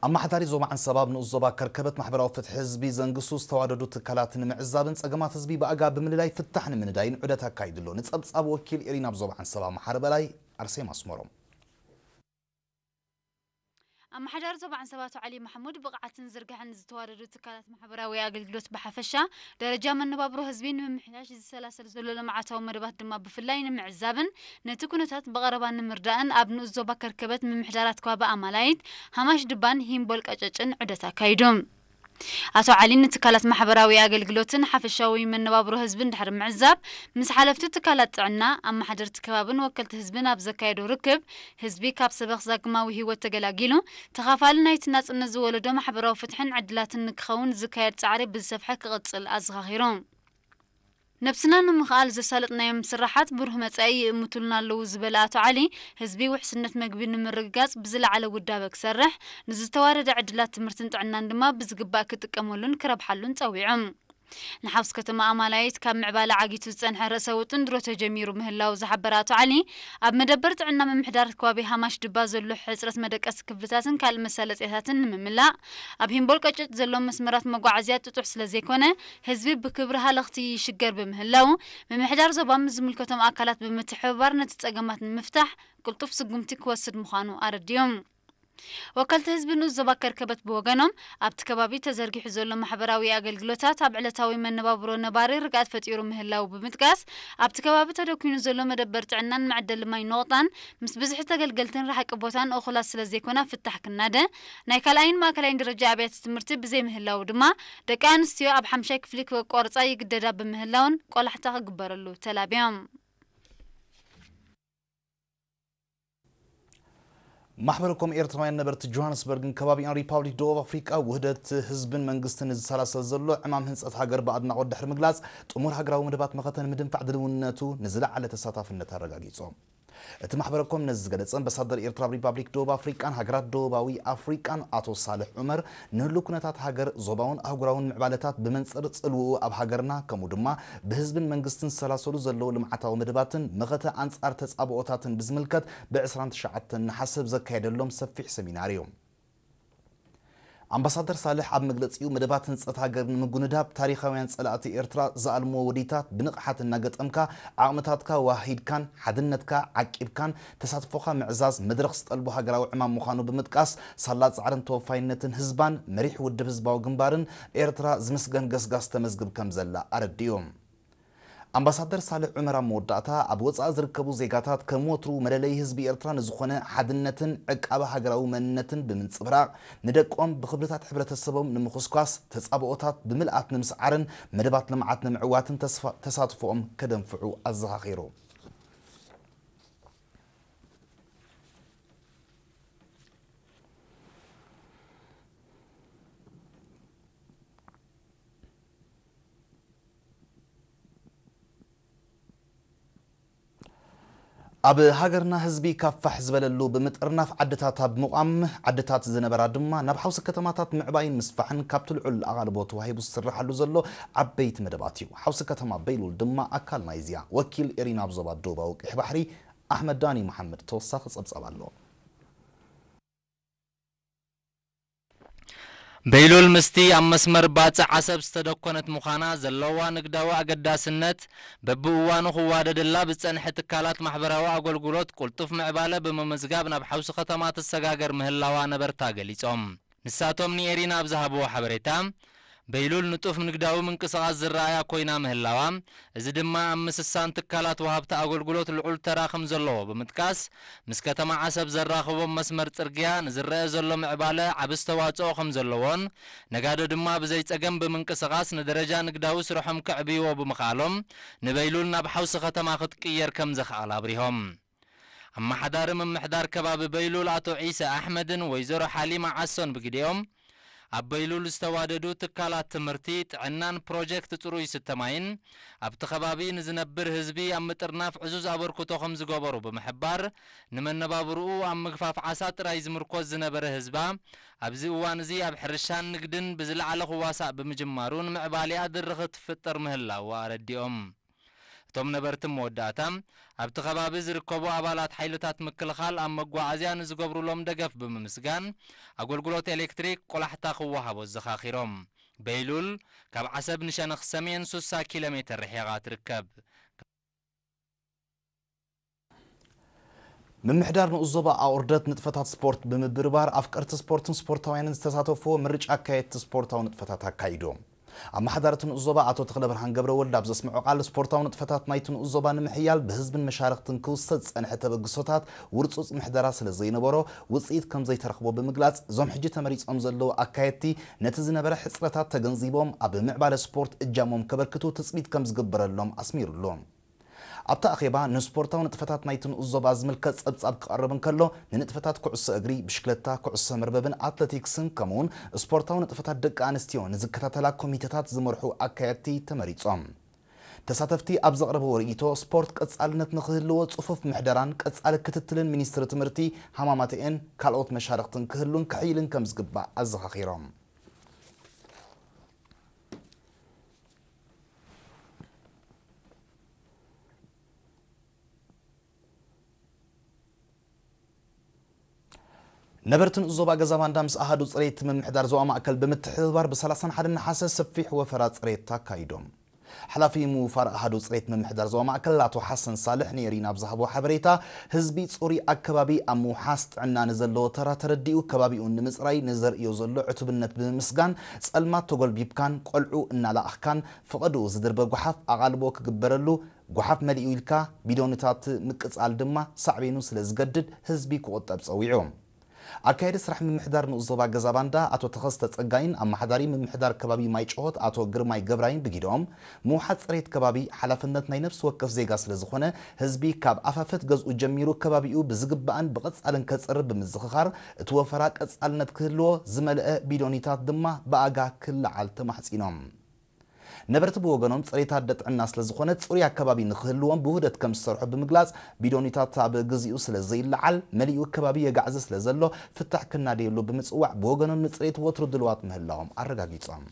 ኣመሓዳሪ ዞባ ዓንሰባ ኣብ ንኡስ ዞባ ከርከበት ማሕበራዊ ፍትሒ ህዝቢ ዘንግሱ ዝተዋደዱ ትካላት ንምዕዛብን ጸገማት ህዝቢ ብኣጋ ብምልላይ ፍታሕ ንምንዳይን ዑደት ኣካይዱ ኣሎ። ንጸብጻብ ወኪል ኤሪና ኣብ ዞባ ዓንሰባ መሓሪ በላይ ኣርሴማ ኣስመሮም። ኣመሓዳሪ ዞባ ዓንሰባ ኣቶ ዓሊ ማሕሙድ ብቕዓትን ዝርግሐን ዝተዋደዱ ትካላት ማሕበራዊ ኣገልግሎት ብሓፈሻ ደረጃ መነባብሮ ህዝቢ ንምምሕያሽ ዝሰላሰል ዘሎ ልምዓታዊ መደባት ድማ ብፍላይ ንምዕዛብን ነቲ ኩነታት ብቐረባ ንምርዳእን ኣብ ንኡስ ዞባ ከርከበት ምምሕዳራት ከባቢ ኣማላይት ሃማሽ ድባን ሂምቦል ቀጨጭን ዑደት ኣካይዱ። ኣቶ ዓሊ ንትካላት ማሕበራዊ ኣገልግሎትን ሓፈሻዊ መነባብሮ ህዝብን ድሕሪ ምዕዛብ ምስ ሓለፍቲ ትካላት ጥዕና፣ ኣመሓደርቲ ከባብን ወከልቲ ህዝብን ኣብ ዘካየዶ ርክብ ህዝቢ ካብ ሰበኽ ዛግማዊ ህይወት ተገላጊሉ ተኻፋሊ ናይቲ ናጽነት ዝወለዶ ማሕበራዊ ፍትሕን ዕድላትን ንክኸውን ዝካየድ ጻዕሪ ብዝሰፍሐ ክቕጽል ኣዘኻኺሩ። ነብስና ንምኽኣል ዘሳለጥናዮም ስራሓት ብሩህ መጻኢ ይእምቱልና ኣለዉ ዝበለ ኣቶ ዓሊ፣ ህዝቢ ውሕስነት መግቢ ንምርግጋጽ ብዝለዓለ ውዳበ ክሰርሕ፣ ንዝተዋረደ ዕድላት ትምህርትን ጥዕናን ድማ ብዝግባእ ክጥቀመሉን ክረብሓሉን ጸዊዖም። ንሓውስ ከተማ ኣማላይት ካብ ምዕባለ ዓጊቱ ዝጸንሐ ርእሰ ውጥን ድሮ ተጀሚሩ ምህላው ዝሓበረ ኣቶ ዓሊ፣ ኣብ መደበር ጥዕና ምምሕዳር ከባቢ ሃማሽ ድባ ዘሎ ሕጽረት መደቀሲ ክፍልታትን ካልእ መሳለጥያታትን ንምምላእ፣ ኣብ ሂምቦል ቀጨጭ ዘሎ መስመራት መጓዓዝያ ጥጡሕ ስለ ዘይኮነ፣ ህዝቢ ብክብሪ ሃለኽቲ ይሽገር ብምህላው፣ ምምሕዳር ዞባ ምስ ዝምልከቶም ኣካላት ብምትሕብባር ነቲ ጸገማት ንምፍታሕ ቅልጡፍ ስጉምቲ ክወስድ ምዃኑ ኣረዲኦም። ወከልቲ ህዝቢ ንኡስ ዞባ ከርከበት ብወገኖም፣ ኣብቲ ከባቢ ተዘርጊሑ ዘሎ ማሕበራዊ ኣገልግሎታት ኣብ ዕለታዊ መነባብሮ ነባሪ ርግኣት ፈጢሩ ምህላው ብምጥቃስ፣ ኣብቲ ከባቢ ተደኲኑ ዘሎ መደበር ጥዕናን መዐደሊ ማይ ኖቕጣን ምስ ብዝሒ ተገልገልትን ረሓቂ ቦታን እኹላት ስለ ዘይኮና ፍታሕ ክናደ፣ ናይ ካልኣይን ማእከላይን ደረጃ ኣብያተ ትምህርቲ ብዘይምህላው ድማ ደቂ ኣንስትዮ ኣብ ሓምሻይ ክፍሊ ክቋርጻ ይግደዳ ብምህላውን ቆላሕታ ክግበረሉ ተላብዮም። ማሕበረ ኮም ኤርትራውያን ነበርቲ ጆሃንስበርግን ከባቢኣን ሪፓብሊክ ደቡብ ኣፍሪቃ ውህደት ህዝብን መንግስትን ንዝሰላሰል ዘሎ ዕማም ህንጸት ሃገር ብኣድናቖት ድሕሪ ምግላጽ፣ ጥሙር ሃገራዊ መደባት መኸተ ንምድንፋዕ ድልውነቱ ንዝለዓለ ተሳታፍነት ኣረጋጊጾም። እቲ ማሕበረ ኮም ነዚ ዝገለጸ ኣምባሳደር ኤርትራ ኣብ ሪፓብሊክ ደቡብ ኣፍሪቃን ሃገራት ደቡባዊ ኣፍሪቃን ኣቶ ሳልሕ ዑመር፣ ንህሉ ኩነታት ሃገር፣ ዞባውን ኣህጉራውን ምዕባለታት ብመንጽር ጽልውኡ ኣብ ሃገርና፣ ከምኡ ድማ ብህዝብን መንግስትን ዝሰላሰሉ ዘለዉ ልምዓታዊ መደባትን መኸተ ኣንጻር ተጻብኦታትን ብዝምልከት ብ ዕስራን ትሽዓተን ነሓሰ ኣብ ዘካየደሎም ሰፊሕ ሰሚናር እዩ። ኣምባሳደር ሳልሕ ኣብ መግለጺኡ፣ መደባት ህንጸት ሃገር ንምጉንዳብ ታሪኻውያን ጸላእቲ ኤርትራ ዝኣልምዎ ውዲታት ብንቕሓት እናገጠምካ፣ ዓቕምታትካ ዋሂድካን ሓድነትካ ዓቂብካን ተሳትፎኻ ምዕዛዝ መድረኽ ዝጠልቦ ሃገራዊ ዕማም ምዃኑ ብምጥቃስ፣ ሳላ ጻዕርን ተወፋይነትን ህዝባን መሪሕ ውድብ ህዝባዊ ግንባርን ኤርትራ ዝምስገን ገስጋስ ተመዝግብ ከም ዘላ ኣረዲኡ። ኣምባሳደር ሳልሕ ዑመር ኣብ መወዳእታ፣ ኣብ ወጻኢ ዝርከቡ ዜጋታት ከም ወትሩ መለለዪ ህዝቢ ኤርትራ ንዝኾነ ሓድነትን ዕቃበ ሃገራዊ መንነትን ብምንጽብራቕ፣ ንደቆም ብኽብርታት ሕብረተሰቦም ንምኹስኳስ፣ ተጻብኦታት ብምልኣት ንምስዓርን መደባት ልምዓት ንምዕዋትን ተስፋ-፣ ተሳትፎኦም ከደንፍዑ ኣዘኻኺሩ። ኣብ ሃገርና ህዝቢ ካብ ፋሕ ዝበለሉ ብምጥርናፍ ዓድታት ኣብ ምቋም፣ ዓድታት ዝነበራ ድማ ናብ ሓውሲ ከተማታት ምዕባይን ምስፋሕን ካብቲ ልዑል ኣቓልቦ ተዋሂቡ ዝስርሓሉ ዘሎ ዓበይቲ መደባት እዩ። ሓውሲ ከተማ በይሉል ድማ ኣካል ናይዚያ። ወኪል ኤሪና ኣብ ዞባ ደቡባዊ ቀይሕ ባሕሪ ኣሕመድ ዳኒ መሓመድ ተወሳኺ ጸብጻብ ኣሎ። በይሉል ምስቲ ኣብ መስመር ባጽዕ ዓሰብ ዝተደኮነት ምዃና ዘለዋ ንግዳዊ ኣገዳስነት፣ በብእዋኑ ክዋደደላ ብዝጸንሐ ትካላት ማሕበራዊ ኣገልግሎት ቅልጡፍ ምዕባለ ብምምዝጋብ ናብ ሓውሲ ከተማ ትሰጋገር ምህላዋ ነበርታ ገሊጾም። ንሳቶም ንኤሪና ኣብ ዝሃብዎ ሓበሬታ፣ በይሉል ንጡፍ ንግዳዊ ምንቅስቓስ ዝረኣያ ኮይና ምህላዋ፣ እዚ ድማ ኣብ ምስሳን ትካላት ወሃብቲ ኣገልግሎት ልዑል ተራ ከም ዘለዎ ብምጥቃስ፣ ምስ ከተማ ዓሰብ ዘራኽቦም መስመር ጽርግያ ንዝረአ ዘሎ ምዕባለ ዓቢ ኣስተዋጽኦ ከም ዘለዎን፣ ነጋዶ ድማ ብዘይ ጸገም ብምንቅስቓስ ንደረጃ ንግዳዊ ስርሖም ከዕብይዎ ብምኽኣሎም፣ ንበይሉል ናብ ሓውሲ ከተማ ክትቅየር ከም ዘኽኣላ ኣብሪሆም። ኣመሓዳሪ ምምሕዳር ከባቢ በይሉል ኣቶ ዒሰ ኣሕመድን ወይዘሮ ሓሊማ ዓሶን ብግዲኦም፣ ኣብ በይሉል ዝተዋደዱ ትካላት ትምህርቲ፣ ጥዕናን ፕሮጀክት ጽሩይ ስተ ማይን ኣብቲ ከባቢ ንዝነብር ህዝቢ ኣብ ምጥርናፍ ዕዙዝ ኣበርክቶ ከም ዝገበሩ ብምሕባር፣ ንመነባብርኡ ኣብ ምግፋፍ ዓሳ ጥራይ ዝምርኮዝ ዝነበረ ህዝባ፣ ኣብዚ እዋን እዚ ኣብ ሕርሻን ንግድን ብዝለዓለ ክዋሳእ ብምጅማሩ ንምዕባሌኣ ድርኺት ትፍጠር ምህላዋ ኣረዲኦም። እቶም ነበርቲ መወዳእታ ኣብቲ ከባቢ ዝርከቡ ኣባላት ሓይልታት ምክልኻል ኣብ መጓዓዝያ ንዝገብሩሎም ደገፍ ብምምስጋን፣ ኣገልግሎት ኤሌክትሪክ ቆላሕታ ክወሃቦ ኣዘኻኺሮም። በይሉል ካብ ዓሰብ ንሸነኽ ሰሜን ሱሳ ኪሎ ሜትር ርሒቓ ትርከብ። ምምሕዳር ንኡስ ዞባ ኣቑርደት ንጥፈታት ስፖርት ብምብርባር ኣፍቀርቲ ስፖርትን ስፖርታውያንን ዝተሳተፍዎ ምርጫ ኣካየድቲ ስፖርታዊ ንጥፈታት ኣካይዱ። ኣመሓዳሪ እቲ ንኡስ ዞባ ኣቶ ተኽለብርሃን ገብረወልድ ኣብ ዘስምዖ ቃል፣ ስፖርታዊ ንጥፈታት ናይቲ ንኡስ ዞባ ንምሕያል ብህዝብን መሻርኽትን ክውሰድ ዝጸንሐ ተበግሶታት ውርጹጽ ምሕደራ ስለ ዘይነበሮ ውጽኢት ከም ዘይተረኽቦ ብምግላጽ፣ እዞም ሕጂ ተመሪጾም ዘለዉ ኣካየድቲ ነቲ ዝነበረ ሕጽረታት ተገንዚቦም ኣብ ምዕባለ ስፖርት እጃሞም ከበርክቱ ትጽቢት ከም ዝግበረሎም ኣስሚሩሉ። ኣብቲ ኣኼባ ንስፖርታዊ ንጥፈታት ናይቲ ንኡስ ዞባ ዝምልከት ጸብጻብ ክቐርብ እንከሎ፣ ንንጥፈታት ኩዕሶ እግሪ፣ ብሽክለታ፣ ኩዕሶ መርበብን ኣትለቲክስን ከምኡውን ስፖርታዊ ንጥፈታት ደቂ ኣንስትዮ ንዝከታተላ ኮሚተታት ዝመርሑ ኣካየድቲ ተመሪጾም። ተሳተፍቲ ኣብ ዘቕረብዎ ርእይቶ፣ ስፖርት ቀጻልነት ንኽህልዎ ጽፉፍ ምሕደራን ቀጻሊ ክትትልን ሚኒስትሪ ትምህርቲ፣ ሃማማተኤን ካልኦት መሻርኽትን ክህሉን ክሕይልን ከም ዝግባእ ኣዘኻኺሮም። ነበርቲ ንኡስ ዞባ ገዛ ባንዳ ምስ ኣሃዱ ጽሬት ምምሕዳር ዞባ ማእከል ብምትሕብባር ብ31 ነሓሰ ሰፊሕ ወፈራ ጽሬት ኣካይዶም። ሓላፊ ምውፋር ኣሃዱ ጽሬት ምምሕዳር ዞባ ማእከል ኣቶ ሓሰን ሳልሕ ንኤሪና ኣብ ዝሃቦ ሓበሬታ፣ ህዝቢ ጽሩይ ኣከባቢ ኣብ ምውሓስ ጥዕና ንዘለዎ ተራ ተረዲኡ ከባቢኡ ንምጽራይ ንዘርእዮ ዘሎ ዕቱብነት ብምምስጋን፣ ጸልማት ተጎልቢብካን ቆልዑ እናለኣኽካን ፈቐድኡ ዝድርበ ጓሓፍ ኣቓልቦ ክግበረሉ፣ ጓሓፍ መሊኡ ኢልካ ቢዶንታት ምቅጻል ድማ ሳዕቤኑ ስለ ዝገድድ ህዝቢ ክቑጠብ ጸዊዑ። ኣካያዲ ስራሕ ምምሕዳር ንኡስ ዞባ ገዛ ባንዳ ኣቶ ተኸስተ ጸጋይን ኣመሓዳሪ ምምሕዳር ከባቢ ማይ ጨሆት ኣቶ ግርማይ ገብራይን ብጊዶም፣ ምውሓስ ጽሬት ከባቢ ሓላፍነት ናይ ነፍሲ ወከፍ ዜጋ ስለ ዝኾነ፣ ህዝቢ ካብ ኣፋፈት ገዝኡ ጀሚሩ ከባቢኡ ብዝግባእን ብቐጻልን ከጽሪ ብምዝኽኻር፣ እቲ ወፈራ ቀጻልነት ክህልዎ፣ ዝመልአ ቢዶኒታት ድማ ብኣጋ ክለዓል ተማሕጺኖም። ነበርቲ ብወገኖም፣ ጽሬት ኣደ ጥዕና ስለ ዝኾነ፣ ጽሩይ ኣከባቢ ንኽህልዎም ብውህደት ከም ዝሰርሑ ብምግላጽ፣ ቢዶኒታት ኣብ ግዚኡ ስለ ዘይለዓል፣ መሊኡ ከባቢ የጋዕዚ ስለ ዘሎ፣ ፍታሕ ክናደየሉ ብምጽዋዕ፣ ብወገኖም ንጽሬት ወትሩ ድልዋት ምህላዎም ኣረጋጊጾም።